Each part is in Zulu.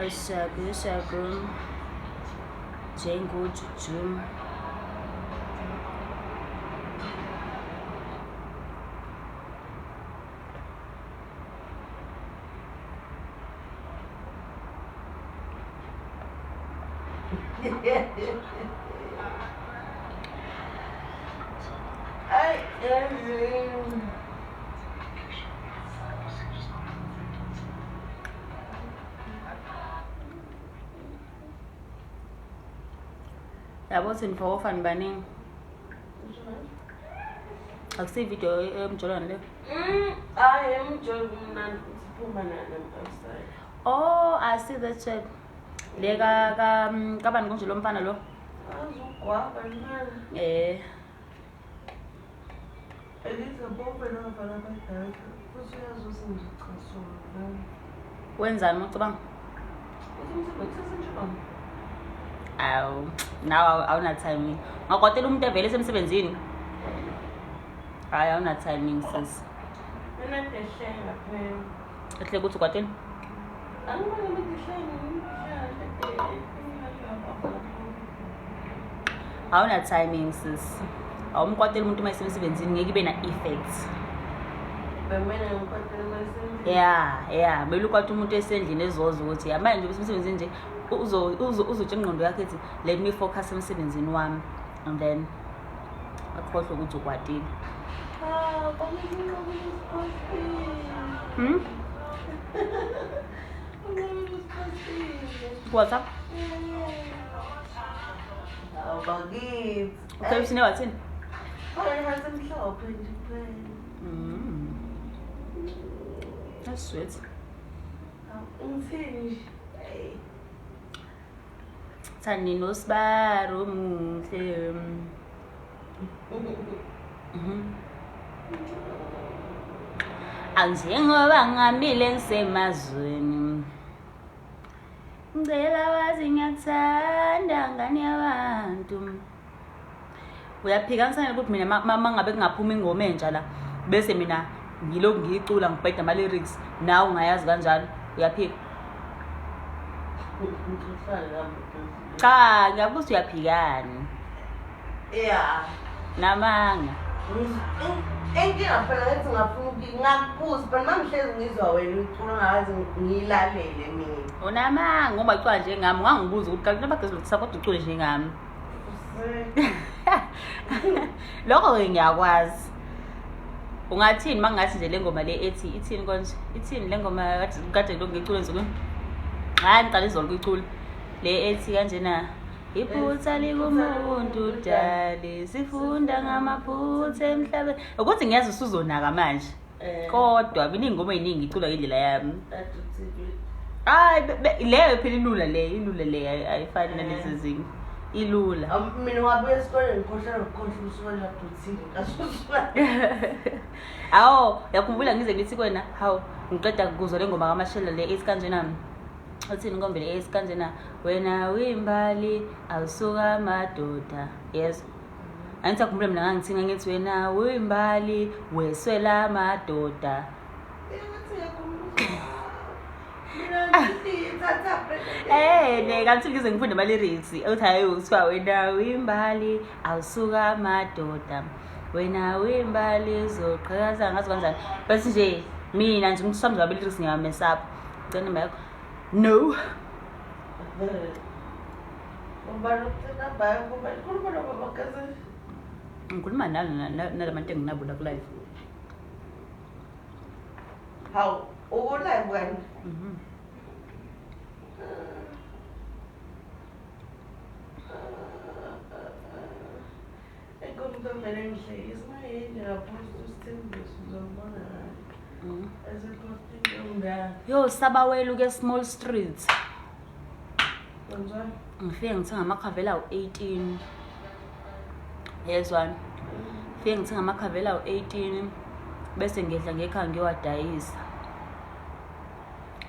Ushaku shaku njengojuju. Ay, yazi. Yabo uthi nifokofa nibaningi. Akusiyo ividiyo emjolwane le. Hayi, emjolo kumnandi siphuma nana outside. Oh, I see that chat. Le ka ka kabani konje lo mfana lo? Azugwaba mani. Eh. Eliza bonke nabafana abadala. Futhi uyazi ukuthi ngicasula. Wenzani ucabanga? Uthi umsebenzi nje baba. Awu, nawe awuna timing. Ngakwatela umuntu evele esemsebenzini. Hayi awuna timing sis. Mina ngihleka phela. Ehle ukuthi ukwatela. Angibona ngihleka Awuna timing sis. Awumkwatela umuntu uma esemsebenzini ngeke ibe na effect. Bemele ngikwatele masenzi. Yeah, kumele ukwate umuntu esendlini ezoza ukuthi ya manje usemsebenzini nje uzotsha ingqondo yakhe ethi let me focus emsebenzini wami and then akhohlwe ukuthi ukwatile. Ah, kwamele nginqobe Hmm? WhatsApp. Hawu bakithi. Ucela usine wathini? Khona hasemhlophe nje kuphela. That's sweet. Hawu, Ngithini nje? Hey. Thani nosibaro muhle. Anjengoba ngamile ngisemazweni. Ngicela wazi ngiyakuthanda ngane yabantu. Uyaphika ngisana ukuthi mina ma ngabe kungaphuma ingoma entsha la bese mina ngilokhu ngiyicula ngibheda ama lyrics nawe ungayazi kanjalo uyaphika. Cha, ngiyakubuza uyaphikani. Yeah. Namanga. Inkinga phela ngithi ngafuna ngakubuza but mangihlezi ngizwa wena ucula ngazi ngiyilalele mina. Unamanga ngoba ucula njengami ungangibuza ukuthi kanti nabagezi lokuthi kodwa ucule njengami. Lokho-ke ngiyakwazi. Ungathini uma kungathi nje le ngoma le ethi ithini konje? Ithini le ngoma kade lokhu ngicula ensukwini? Hayi ngiqala izolo ukuyicula. Le ethi kanjena iphutha likumuntu dali sifunda ngamaphutha emhlabeni. Ukuthi ngiyazi usuzonaka manje. Kodwa mina iy'ngoma ey'ningi ngicula ngendlela yami. Hayi leyo phela ilula leyo, ilula leyo ayifani nalezi ezinye. Ilula. Mina ngabuya esikoleni ngikhohlwa nokukhohlwa usuka laphuthile ngasusuka. Awu, yakhumbula ngize ngithi kuwena, hawu, ngiqeda kuzwa le ngoma kaMashela le ethi kanjena. Uthini inkombe le ethi kanjena, wena wimbali awusuka madoda. Yes. Angithi akhumbula mina ngangithinga ngithi wena wimbali weswela madoda. Mina ngithatha Eh, ne kanti ngize ngifunde ama lyrics. Uthi hayi kuthiwa wena wimbali awusuka madoda. Wena wimbali uzoqhakaza ngazi kanjani. But nje mina nje umuntu samza lyrics ngiyamess up. Cela namba yakho. No. Ubani ucela bhayi kuba ikhuluma nobaba kaze. Ngikhuluma nalo nalabantu enginabo la ku live. Hawu, uku-live wena? Mhm. Ekumntu vele ngihlekisa mayini ngaphosta usithembiso uzombona eseposta intombi yakhe. Yo sabawela ke small street. Kanjani? Ngifike ngithenga amakhavela awu-18. Yezwani. Ngifike ngithenga amakhavela awu-18 bese ngehla ngekhaya ngiyowadayisa.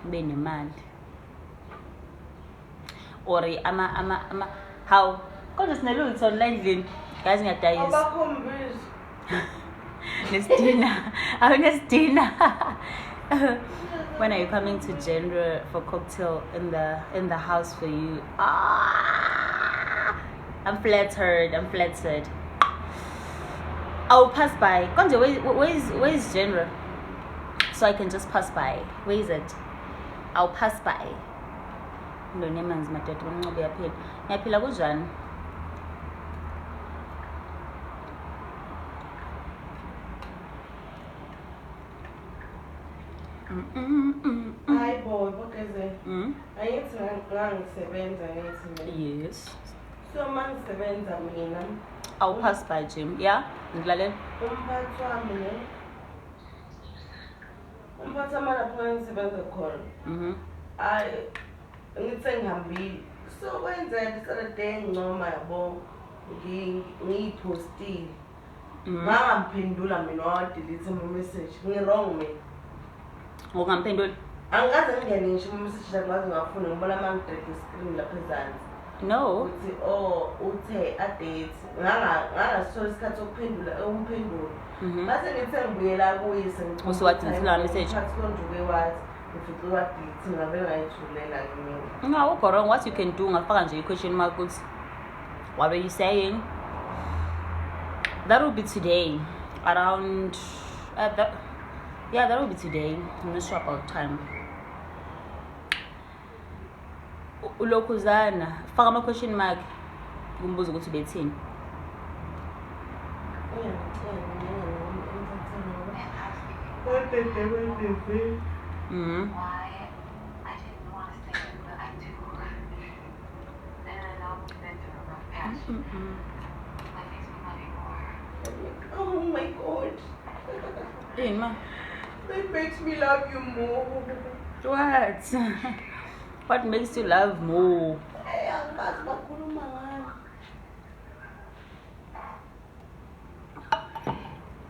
Ngibe nemali. Or ama ama ama hawu kodwa sinelutho la endlini. Guys ngiyadayisa. Abakhombisi. Nesidina. Awunesidina. When are you coming to Genre for cocktail in the house for you? Ah, I'm flattered. I'm flattered. I'll pass by. Konje, where is Genre? So I can just pass by. Where is it? I'll pass by. Ndone manzi madoda, umncobo uyaphila. Ngiyaphila, kunjani? Mm. Hayi bo, bogeze. Angithi ngangisebenza, ngithi mina. Yes. So uma ngisebenza mina, I'll pass by, Jim. Yeah? Ngilalela. Umphathi wami ne, umphathi wami lapho engisebenza khona, hayi, ngithi sengihambile. So kwenzeka Saturday ngincoma yabo, ngiyiphostile. Mangamphendula mina, wadelete ama-message. Ngi-wrong mina? Ngokungamphenduli? Angikaze ngingene ngisho ama-message lakho, ngaze ngafuna ngibona uma ngi-drag screen lapha ezansi No. uthi oh, uthe update, ngangasithola isikhathi sokuphendula, umphendula. Mase ngithe ngibuyela kuye Usuwa-delete ama-message? Phathi konje uke wathi ngifice wa-delete, ngabe ngayithulela-ke mina. No, awukho wrong. What you can do, ungafaka nje i-question mark ukuthi what were you saying? That will be today around that, yeah, that will be today. I'm not sure about time. Ulokhuzana faka ama-question mark kumbuza ukuthi bethini. Uyangitshela ngoba Mhm. Why I didn't want to say it, but I do. And I know we've been through a rough patch. That makes me love you more. Oh my God. Yini ma? That makes me love you more. What? What makes you love more? Hey, angazi bakhuluma ngani.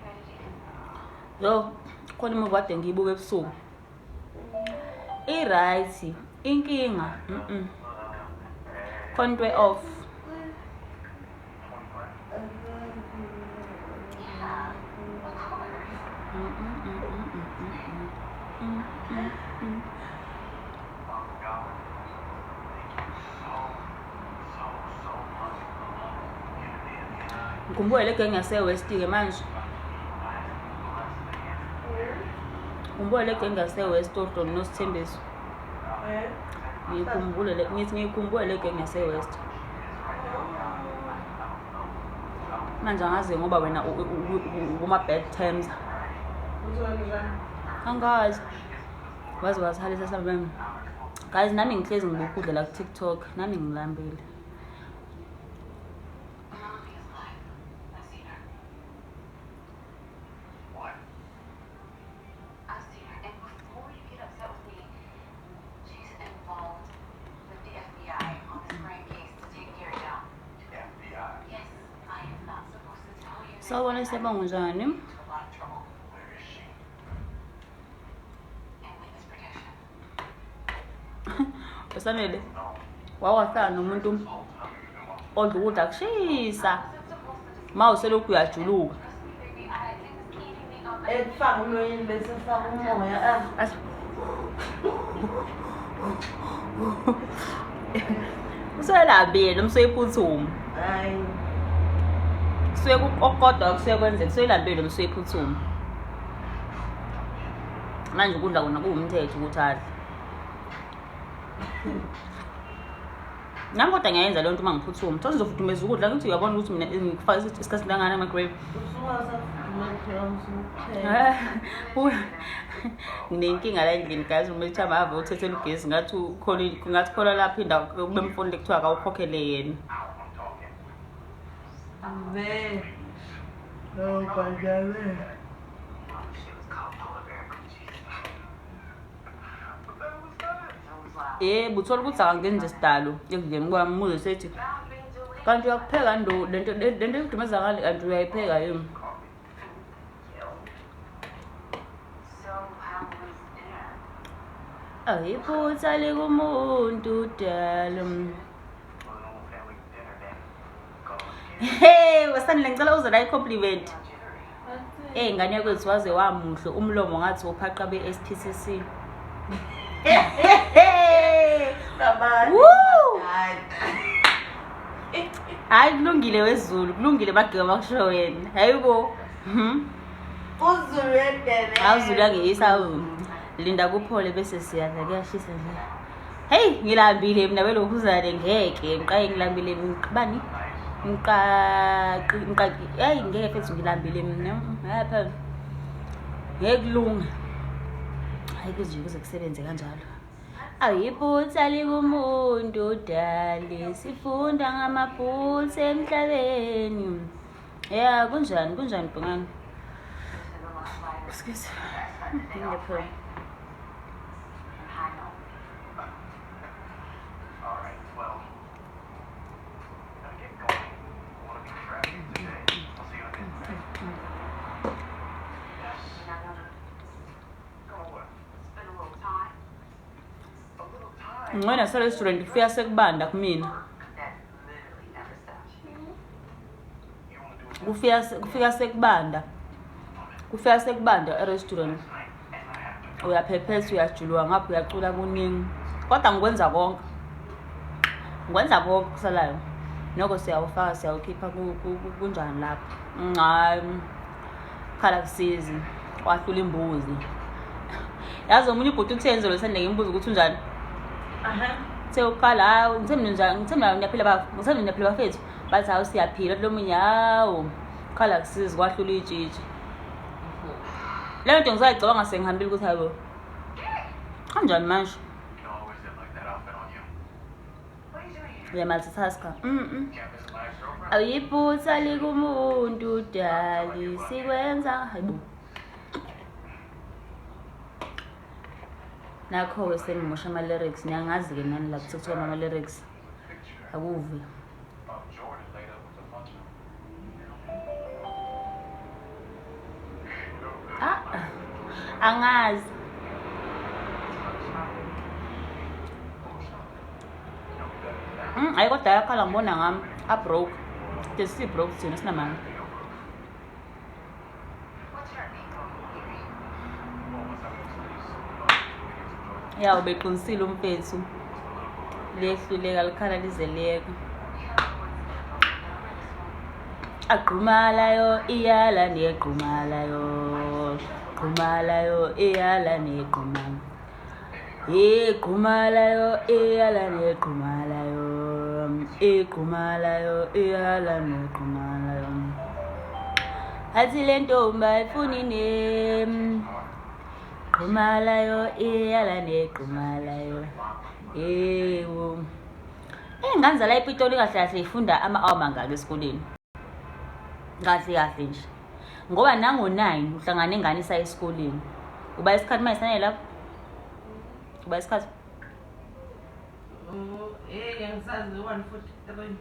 Ready to eat? Yo, khona i-movie kade ngiyibuka ebusuku. I-right, inkinga, Khona into e-off. Yeah, of course. Oh God. Thank you so, so, so much for the love you've given Andy and I. Ngikhumbule le genge yase-West-ke manje. Ngikhumbule le genge yase-West oDon noSithembiso. Eh? Ngikhumbule le, ngithi ngikhumbule le genge yase-West. Manje angazi ngoba wena kuma-bad terms. Uzwa njani? Angazi. Waze wasihalisa sami. Guys, nami ngihlezi ngibuka ukudla la ku-TikTok, nami ngilambile. Penelope is alive. I've seen her. What? I've seen her. And before you get upset with me, she's involved with the FBI on this brand case to take Gary down. FBI. Yes, I am not supposed to tell you this. Sawubona but I Siyabonga, unjani? into a lot of trouble. Where is she? In witness protection. Usanele, No. wawahlala nomuntu This whole time you've been walking. odla ukudla kushisa. I wasn't supposed to disclose. Ma uselokhu uyajuluka. Trust me, baby. It was eating me up. Ekufaka emoyeni bese faka umoya. Ah. Uselambile noma usuyiphuthuma. Hayi. Kusuke okukodwa kusuke kwenzeka, usuyilambile noma usuyiphuthuma. Manje ukudla kona kuwumthetho ukuthi adle. Nami kodwa ngiyayenza leyo nto uma ngiphuthuma. Thola ngizofudumeza ukudla, ngithi uyabona ukuthi mina ngikufaka isikhathi singangani e-microwave. Usungasafudumali phela, usukupheka. Nginenkinga la endlini guys, uma ethi ave uthethela ugesi ngathi ukhona, ngathi khona lapho indawo bemfonile kuthiwa akawukhokhele yena. I'm talking. Ve. No, bhajale. She was called polar bear coochies. But that was that. Yebo, uthola ukuthi akangeni nje sidalo ekudleni kwami, muze sethi kanti uyakupheka ndo lento ekudumeza ngale, kanti uyayipheka yini? So how was dinner? Ayiphutha likumuntu dalo. Well, a normal family dinner then. Go again. Hey, wasanile, ngicela uze la i-compliment. Jittery. Athi Ey ngane yakwethu waze wamuhle umlomo ngathi uphaqa be-SPCC. Woo! Hayi kulungile wezulu, kulungile bagqiba bakusho wena. Hayibo. Uzulu uyadelela. Awuzulu uyangeyisa. Linda kuphole bese siyadla kuyashisa nje. Hey ngilambile mina belokhuzane ngeke ngiqaye ngilambile ngiqibani? Ngiqaqi ngiqaqi hey ngeke mfethu ngilambile mina. Hayi phela. Ngeke kulunge. Hayi kuze nje kuze kusebenze kanjalo. Ayiphutha likumuntu dali sifunda ngamaphutha emhlabeni. Ya kunjani kunjani Bhungane? Excuse. Ngiyaphela. All right, well, gotta get going. I wanna beat traffic today. I'll see you in a bit. Yes. Going what? Spend a little time. A little time. Ngcono nase-restaurant kufika sekubanda kumina. That literally never stops. You wanna do a Kufika sekubanda. Kufika sekubanda e-restaurant. night, and I have to Uyaphephetha uyajuluka ngapha uyacula kuningi. Kodwa ngikwenza konke. Ngikwenza konke kusalayo. Nokho siyawufaka siyawukhipha kunjani lapho. Hayi. Khala kusizi. Wahlula imbuzi. Yazi omunye ubhuti uthe enzolo sende ngimbuza ukuthi unjani. Uthe ukhala hawu ngithe mina njani ngithe mina ngiyaphila bafo ngithe mina ngiyaphila bafethu bathi hawu siyaphila lo munye hawu khala kusizi kwahlula itshitshi. Leyo nto ngisayicabanga sengihambile ukuthi hayibo kanjani manje You know, I always did like that outfit on you. What are you doing here? uyamultitasker. Can't visit my ex-girlfriend? Awuyiphutha likumuntu dali sikwenza hayibo. Nakho-ke sengimosha ama-lyrics niyangazi-ke nani la kuthiwa ama-lyrics Picture akuve. of Jordan laid up with a bunch of Ah, angazi. Hayi kodwa ayakhala ngibona ngami abroke. Ke si-broke thina sinamali. What's your angle, Gary? Well, once I go to these videos of Jordan, Ya ubeqinisile umfethu. Liyehluleka likhala lize liyeke. You have one number this one. Agqumalayo iyala negqumalayo. Gqumalayo iyala negqumalayo. Igqumalayo iyala negqumalayo. Igqumalayo iyala negqumalayo. Athi le ntombi ayifuni ne. Gqumalayo iyala negqumalayo. Yebo. Iy'ngane zala ePitoli kahle kahle ifunda ama-hour mangaki esikoleni? Kahle kahle nje. Ngoba nango-9 uhlangana nengane isaya esikoleni. Uba isikhathi manje sanele lapho? Uba isikhathi? Eh, ngisazi 143.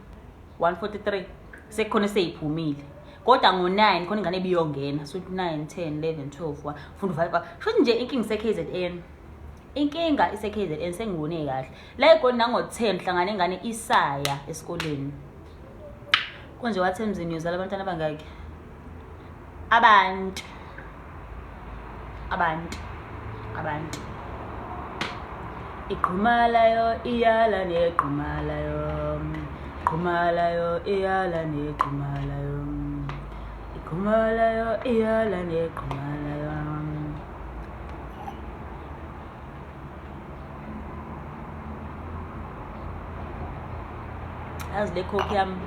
1:43 sekukhona eseyiphumile. Kodwa ngo-9 khona ingane ebiyongena. So 9, 10, 11, 12, 1, funda u-5. Shuthi nje inkinga ise-KZN. Inkinga ise-KZN sengibone kahle. La eGoli nango-10 uhlangana nengane isaya esikoleni. Konje wathi emzini uyozala abantwana abangaki? Abantu. Abantu. Abantu. Igqumalayo iyala negqumalayo. Gqumalayo iyala negqumalayo. Igqumalayo iyala negqumalayo. Yazi le coke yami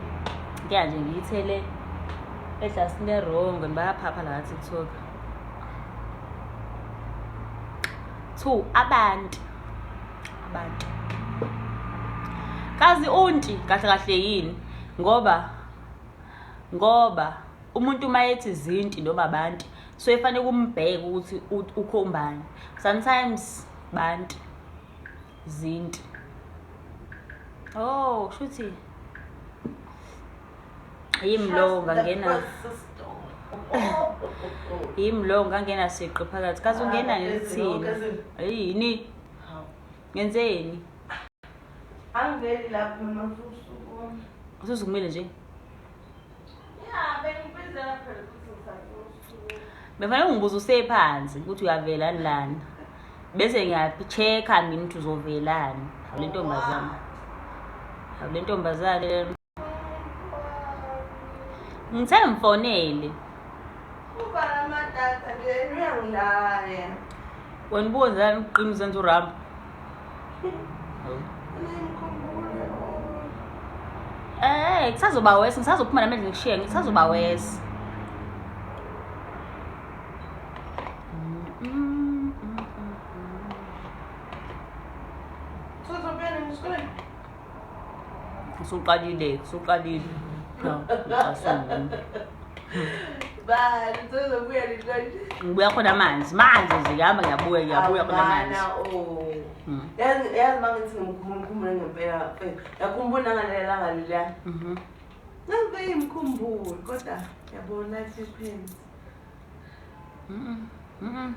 ngeke nje ngiyithele eglasini le-wrong and bayaphapha la TikTok. 2 abantu. Abantu. Kazi unti kahle kahle yini ngoba umuntu uma ethi zinti noma abantu so efanele kumbheke ukuthi ukhombani. Sometimes bantu zinti. Oh, shuthi yimi lo ngangena yimi lo ngangena siqi phakathi. Kazi ungena ngelithini? Yini? Ngenzeni? Angiveli lapho noma usuku. Ususukumile nje. Ya, bengibizela phela ukuthi ngisafuna usuku. Befanele ungibuza usephansi ukuthi uyavelani lana. Bese ngiya-check-a mina ukuthi uzovelani. Hawu le ntombazane. Hawu le ntombazane. Ngithe ngifonele. Ubala amadata nje uyangilaya. Wena ubuwenzani uqina uzenza uRambo? Eh, kusazoba worse, ngisazophuma nami endlini ngishiye, kusazoba worse. Usuqalile, usuqalile. Bani, uzobuya nini konje? Ngibuya khona manje, manje nje ngihamba ngiyabuya, ngiyabuya khona manje. Awubana, oh. Mm. Yazi yazi uma ngithi ngimkhumbule ngempela, yakhumbula nangaleli langa leliya. Ngangivele ngimkhumbule kodwa yabona life happens. Mhm.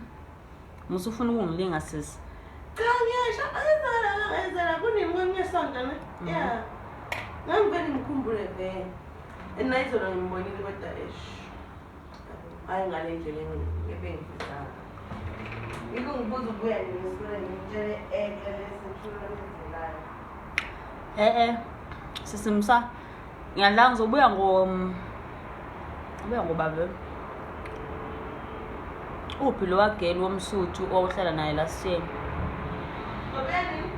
Musa ufuna ukungilinga sisi. Cha ngiyasho, angizala ngizala kunini kwenye ne? Yeah. Ngangivele ngikhumbule vele. And nayizolo ngimbonile kodwa eish. Hayi ngale ndlela ebengifisa. Yikho ngibuza ubuya nini esikoleni ngitshele enhle lesithulo lenzelayo. Eh eh. Sisi Musa. Ngiyadla ngizobuya ngo Ubuya ngoba vele. Uphi lo wageli womsuthu owawuhlala naye last year? Uzobuya nini?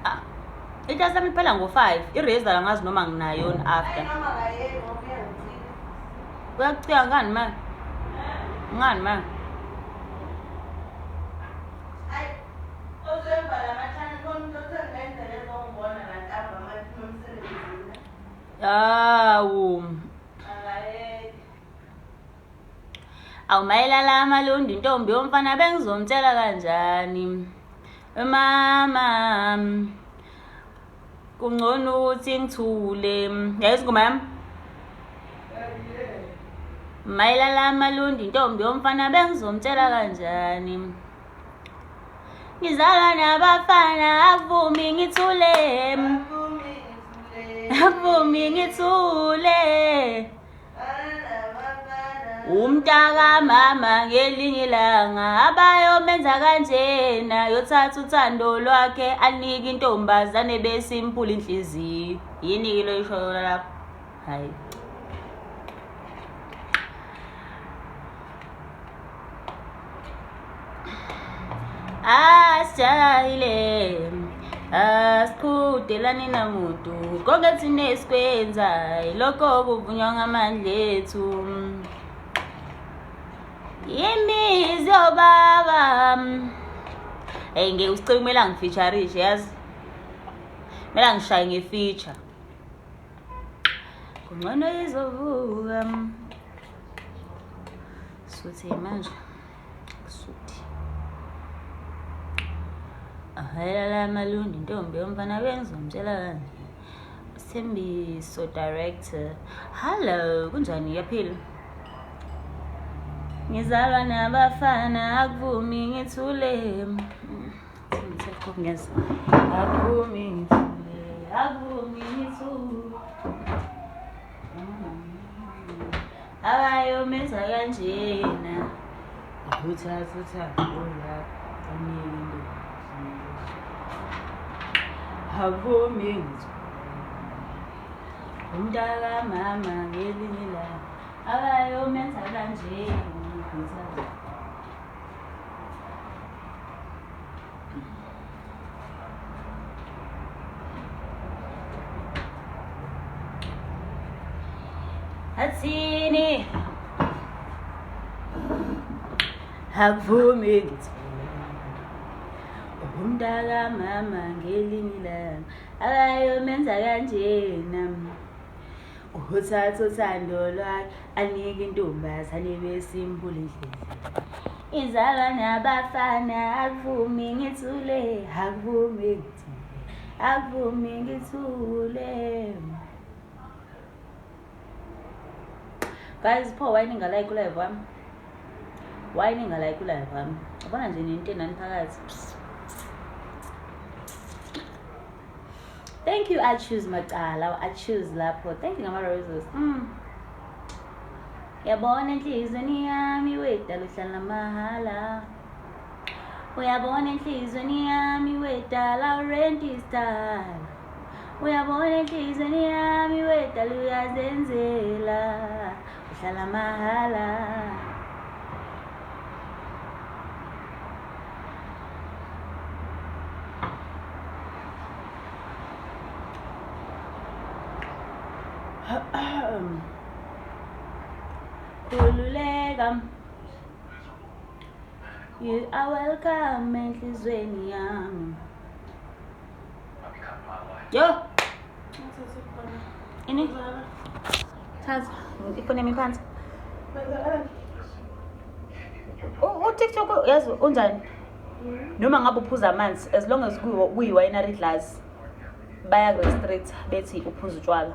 Ah, Iklasi lami liphela ngo-5. I-razor angazi noma nginayo yini after. Hayi noma kayeki ngoba uyangicika. Uyakucika ngani ma? Ngani ma? Hayi, ozoyivala amathani khona umuntu othe ngendlela ezongibona la ntambama ephuma emsebenzini. Hawu. Akayeki. Awumayelala amalundi intombi yomfana bengizomtshela kanjani? Mama kungcono ukuthi ngithule. Yayizi ingoma yami? Mayelala amalundi intombi yomfana bengizomtshela kanjani? Ngizalwa nabafana akuvumi ngithule. Akuvumi ngithule. Akuvumi ngithule. Abafana. Umntaka mama ngelinye ilanga abayomenza kanjena yothatha uthando lwakhe anike intombazane bese imphula inhliziyo. Yini ke lo isho yona lapho? Hayi. Asijahile asiqhudelani namuntu konke thina esikwenza ilokho kuvunywa ngamandla ethu imizi yobaba. Hey, ngeke usicela kumele angifeatureishe yazi, kumele angishaye nge-feature kungcono izovuka suthi manje suthi ahayelala amalundi intombi yomfana bengizomtshela kanje. Sithembiso director, hello, kunjani? Yaphila? Ngizalwa nabafana akuvumi ngithule. Ngeza akuvumi ngithule, akuvumi ngithule. Abayomenza kanjena uthatha uthando lwakho anike intombazane akuvumi ngithule. Umntaka mama ngelinye ilanga abayomenza kanjena uthatha. Athini akuvumi ngithule umntaka mama ngelinye ilanga abayomenza kanjena uthatha uthando lwakhe anike intombazane bese imphula inhliziyo. Izalwa nabafana akuvumi ngithule, akuvumi ngithule, akuvumi ngithule. Guys, pho why ningalike ku-live wami? Why ningalike ku-live wami? Yabona nje nento enani phakathi. Thank you, I choose Macala. I choose lapho. Thank you ngama roses. Yabona enhlizweni yami wedala uhlala mahhala. Uyabona enhlizweni yami wedala urenti style. Uyabona enhlizweni yami wedala uyazenzela. Uhlala mahhala. Khululeka. You are welcome enhlizweni yami. Yo, ini thatha ifoni yami phansi. UTikTok yazi unjani? Noma ngabe uphuza amanzi as long as kuyi-winery glass bayaku-restrict bethi uphuza utshwala.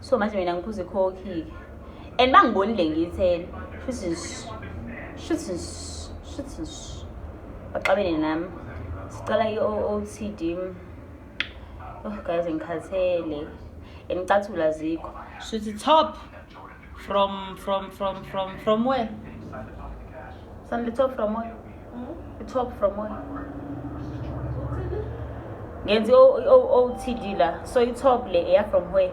So manje mina ngiphuza ikhokhi and bangibonile ngiyithela shuthi shuthi shuthi baxabene nami. Sicela i-OOTD. Oh guys, ngikhathele and icathula azikho. Shuthi top from where? Son, the top from where? The top from where? Ngenza i-OOTD la. So i-top le eya from where?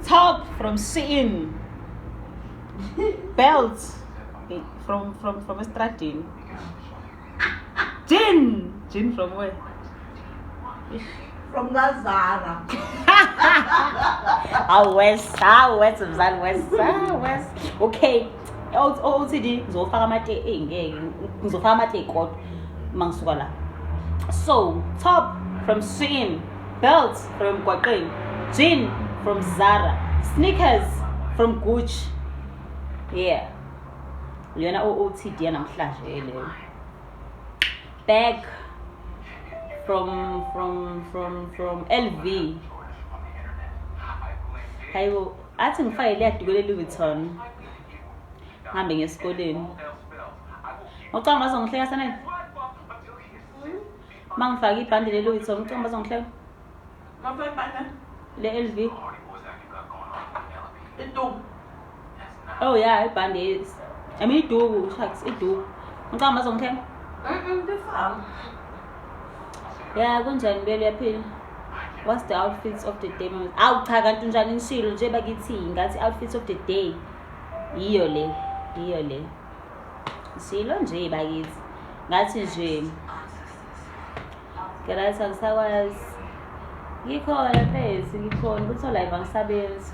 Top from Shein. Belt from estradini. Jean. Jean from where? From Gazara. Ah West, ah West, mzali West, ah West. Okay. OOTD ngizofaka amate ngeke ngizofaka amate kodwa mangisuka la. So, top from Shein, belt from Gwaqeni, jean from Zara, sneakers from Gucci. Yeah. Lena OOTD yanamhlanje leyo. Bag from LV. Hayibo, athi ngifake leya duku le Louis Vuitton. Ngihambe ngesikoleni. Ucabanga bazongihleka Sanele? Mangifake ibhande le Louis Vuitton, ucabanga bazongihleka? Le LV. Oh yeah, ibhande is. I mean iduku, shucks, iduku. Ucabanga bazongihleka? Yeah, kunjani bele uyaphila? What's the outfits of the day? Awu cha kanti unjani nishilo nje bakithi ngathi outfits of the day. Yiyo le, yiyo le. Silo nje bakithi. Ngathi nje Ngelathi angisakwazi. Ngikhona mfethu, ngikhona ukuthi live angisabenzi.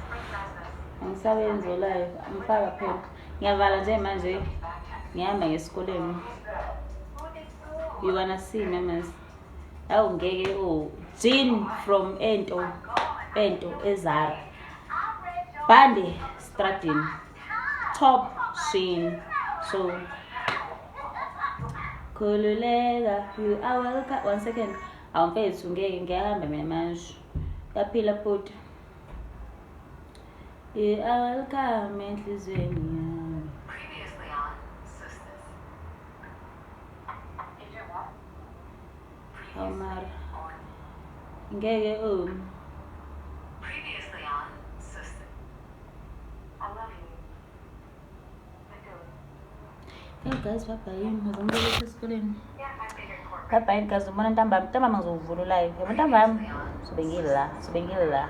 Angisabenzi live, angifaka phela. Ngiyavala nje manje. Ngihamba ngesikoleni. You wanna see memes? Awu ngeke oh jean from ento eZara. Bande stradini. Top Shein. So khululeka, you are welcome. One second. Awu mfethu ngeke ngiyahamba mina manje. Yaphila bhuti. You are welcome enhlizweni yami. Previously on Sisters. If you're what? Hawu mara. Previously on. Ngeke oh. Previously on Sisters. I love you. I do. Hey guys, bye bye. Ngizongibona esikoleni. Yeah, I figured corporate. Bye bye guys, ubona ntambama, ntambama ngizovula live. Yabo ntambama. Sobe ngila, sobe ngila.